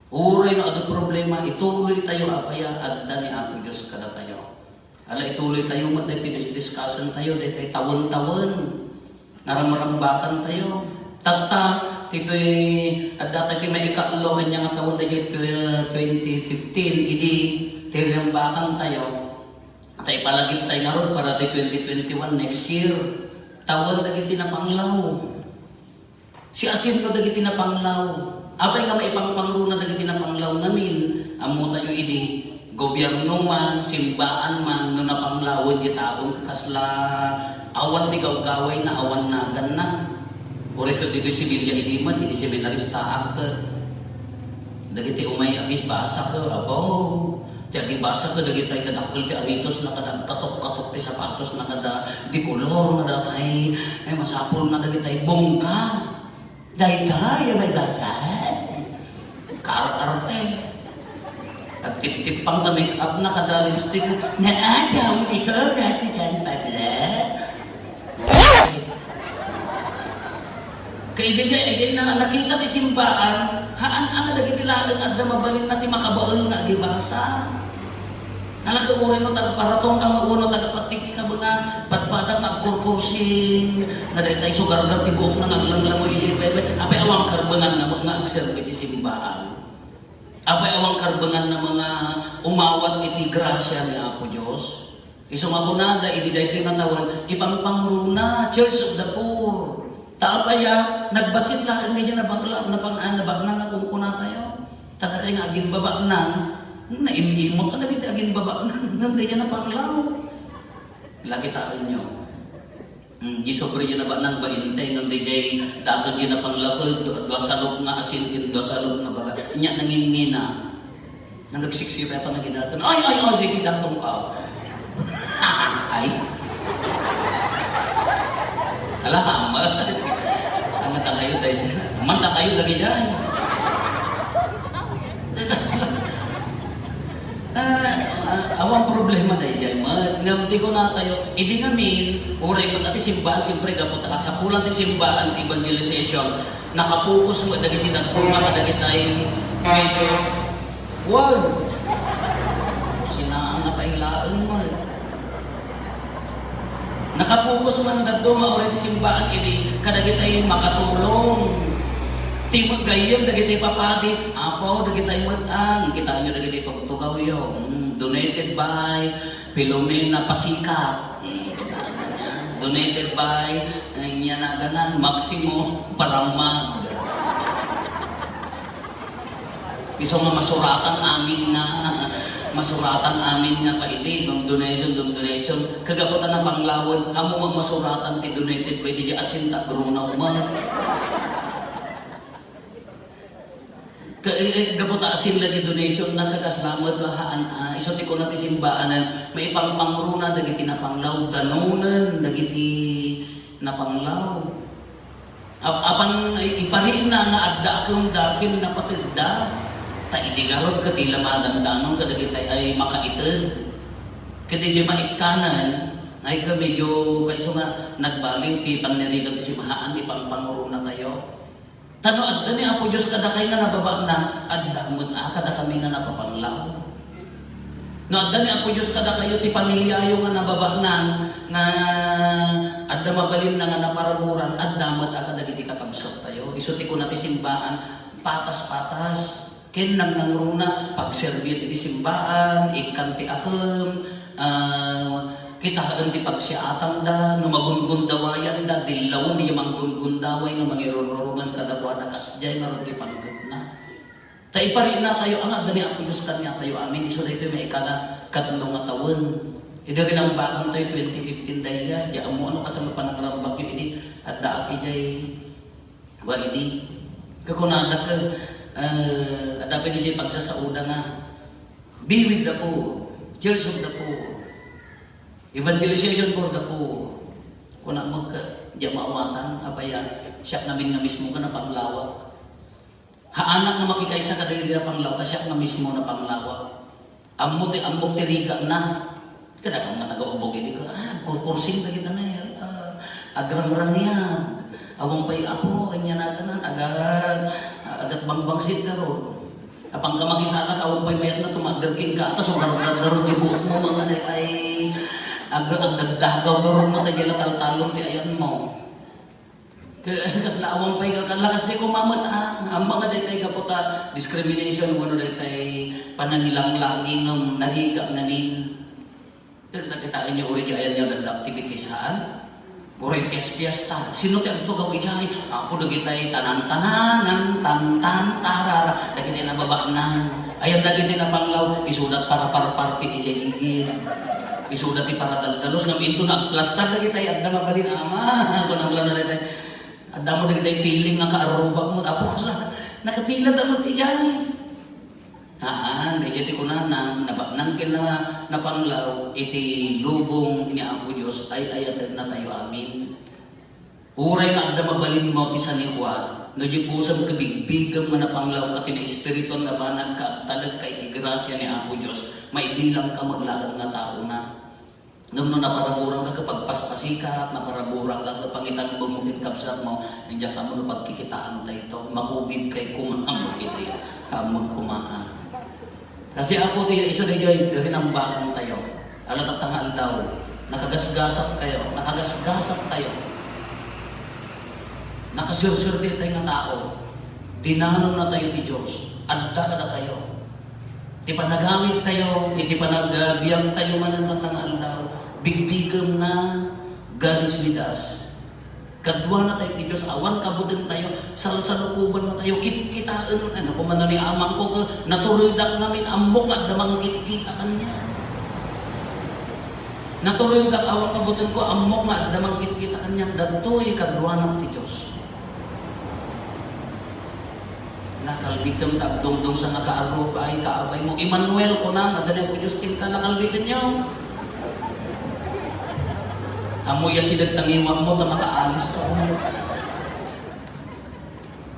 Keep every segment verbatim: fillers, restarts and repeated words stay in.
Uray no adu problema, ituloy tayo, apay a, adda ni Apo Dios kadatayo. Ala, ituloy tayo met daytoy disdiskasen tayo, daytoy tawen-tawen. Naramrambakan tayo. Tatta, ditoy, adda tayo ti maikatlo, anya nga tawen daytoy tw-, twenty fifteen, idi, tirambakan tayo. Tay palagip tayo ngarud para ti twenty twenty-one, next year. Tawen dagiti napanglaw. Siasino dagiti napanglaw? Apay nga maipangpangruna dagiti napanglaw ngamin? Ammo tayo idi, gobierno man, simbaan man, no napanglawen ti taon, kasla awan ti gawgawayna, awan naganna. Uray ket ditoy Sevilla idi met, idi seminaristaak ket dagiti umay agibasa ket, abaw, ti agibasa ket dagiti ay kadakkel ti aritosna kada agkatok-katok ti sapatosna kada de color nga datay, ay masapul nga dagiti ay bongga. Daytoy a may basa. Kaar-arte. Agtiptippang ta make-up na kada lipstick. Naadaw iso na ti San Pablo. Kay idi, idi na nakita ti simbaan, haan-ana dagiti laeng adda mabalinna ti makabael nga agibasa. Nalagip uray no taga-paraton ka wenno taga-patiki ka nga padpada nga agkurkursing, nga daytay sugargar ti buokna nga aglanglangoy idiay bebe. Apay awan karbenganna met nga agserbi ti simbaan? Apay awan karbenganna nga umawat iti grasia ni Apo Dios? Isu nga kunada idi daytoy nga tawen, ipangpangruna, Church of the Poor. Ta apay a, nagbassit laeng daydiay nabakla-, napang-, ah, nabaknang nga kunkunatayo. Ta dakay nga agimbabaknang, naim-imot kadagiti agimbabaknang, ngem daydiay napanglaw. La, kitaenyo. Mm, di sobre diay nabaknang bainte, ngem daydiay daton diay napanglaw, du-, dua salok nga asin, ken dua salok nga baga. Nya, nangingina. Nga nagsiksira pa nga gidaton. Ay, ay, ay, daydiay datong ka. Ay. Alahamat. Amanta kayo, daydiay. Amanta kayo, daydiay. Ah, ah, awan problema daydiay met. Ngem ti kunatayo, idi ngamin, uray met ti simbaan, siyempre, gapu ta kasapulan ti simbaan, ti evangelization, nakapokus met dagiti dadduma kadagitay medyo, wow! Sinaang na pay laeng met. Nakapokus man dadduma uray ti simbaan idi kadagitay makatulong. Ti met gayyem dagiti papadi, apo, dagitay met-an. Kitaenyo dagiti tugtugawyo. Mm, donated by Filomena Pasikat. Mm, kitaenyo. Donated by, eh, nia naganan, Maximo Paramag. Isu nga masuratan amin nga, masuratan amin nga paidi, dom donation, dom donation. Kagapu ta napanglawen, ammo nga masuratan ti donated by, di asin ta grunaw man. Ka-, eh, eh, gapu ta asin la di donation na, kakasla met la haan, ah, isu ti kuna ti simbaanan, maipangpangruna dagiti napanglaw, danonen dagiti napanglaw. Ap-, apan i-, ipariinna nga adda a kemda ken napategda, ta idi garud ket ila madandanon kadagitay ay makaited. Ket idiay maikkanen, ay, ket medyo kaiso nga nagbaliw ti pannirigan ti simbaan, ipangpangrunatayo. Ta no adda ni Apo Dios kadakay nga nababaknang, adda met a kadakami nga napapanglaw. No adda ni Apo Dios kadakayo ti pamiliayo nga nababaknang, nga adda mabalinna nga naparaburan, adda met a kadagiti kakabsattayo. Isu ti kuna ti simbaan, patas-patas. Ken nangnangruna, pagserbi iti simbaan, ikkan ti akem, ah, kitaen ti pagsiatanda, no magungundawayanda, dillawen ti manggungundaway nga mangirururungan kadakuada, kasdiay ngarud ti panggepna. Ta iparinnatayo, nga adda ni Apo Dios kaniatayo amin, isu daytoy maikana katlo nga tawen. Idi rinambakantayo twenty fifteen daydiay, di ammo no kasano panangrambakyo idi addaak idiay, wa idi. Kakunada ket, eh, adda pay diay pagsasauda nga, "Be with the poor, Church of the Poor, Evangelization for the Poor." Kuna met ket, di maawatan, apay a, siak ngamin nga mismo nga napanglawak. Haanak nga makikaysa kadagiti napanglawak, ta siak nga mismo napanglawak. Ammo ti, ammok ti rigana. Kadagiti nga taga-ubbog idi, ah, kurkursing dagita na, ah, agrangrang yan. Awan pay apo, anya naganan, aga-, agatbangbangsit garud. Apan ka makisalat, awan pay mayat na tumader kenka. Atas, o gargargarod ti buot mo, mga daytay. Ag-, agdagdagaw garod mo, ta diay la taltalon ti ayan mo. Ka-, kasla awan pay ka-, lakas di kumamat, ah. Ang mga daytay gapu ta discrimination, wano daytay panangilanglangingem, narigat ngamin. Pero nakitaenyo uri di ayanyo dadakti ti pisahan? Uray pias-piasta. Sino ti agtugaw idiay? Apo dagitay tanan-tananan, tan-tan, tarara, dagitay nababaknang. Ayan dagiti napanglaw, isudat paraparpar ti idiay igid. Isudat ti paradaldalos, ngem inton naagplastar dagitay adda mabalin, ama, kunam la dagitay. Adda mo dagitay feeling nga kaarrubak mo, tapos nakapila ta mo idiay. Haan, daydiay ti kunana, nabaknang ken na-, napanglaw iti lubong ni Apo Dios, ay-ayatennatayo amin. Uray nga adda mabalinmo ti sanikua, no di pusem ket bigbigem nga napanglaw ket ti naespirituan nga banag ka agtalek ka iti grasia ni Apo Dios, maibilangka met laeng nga taona. Ngem no naparaburangka ket pagpaspasikat, naparaburangka ket pangitalbem mo ken kabsatmo, diak ammo no pagkikitaanta ito, makubit kay koma mo ket di, ammo koma. Kasi Apo ti isu daydiay, rinambakantayo. Ala tatta nga aldaw, nakagasgasat kayo, nakagasgasat tayo. Nakasursur daytay nga tao. Dinanonnatayo ti Dios. Adda kadatayo. Ti panagamit tayo, iti panagbiag tayo manen tatta nga aldaw, bigbigem nga God is with us. Kaduanatayo ti Dios, awan kabutengtayo, salsalukobantayo, kitkitaen, ano, kumano ni amangko, naturedak ngamin, ammok nga adda mangkitkita kaniak. Naturedak, awan kabutengko, ammok nga adda mangkitkita kaniak, datoy kaduanak ti Dios. Nakalbitem ta agdungdung sa nga kaarrubay, kaabay mo. Emmanuel, kunam, adda ni Apo Dios kenka, nakalbitenyo. Ammo ya sideg tangiwang mo, ta makaalis ka.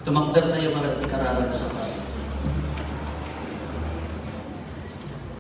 Tumakder tayo para iti kararag sa Pasko.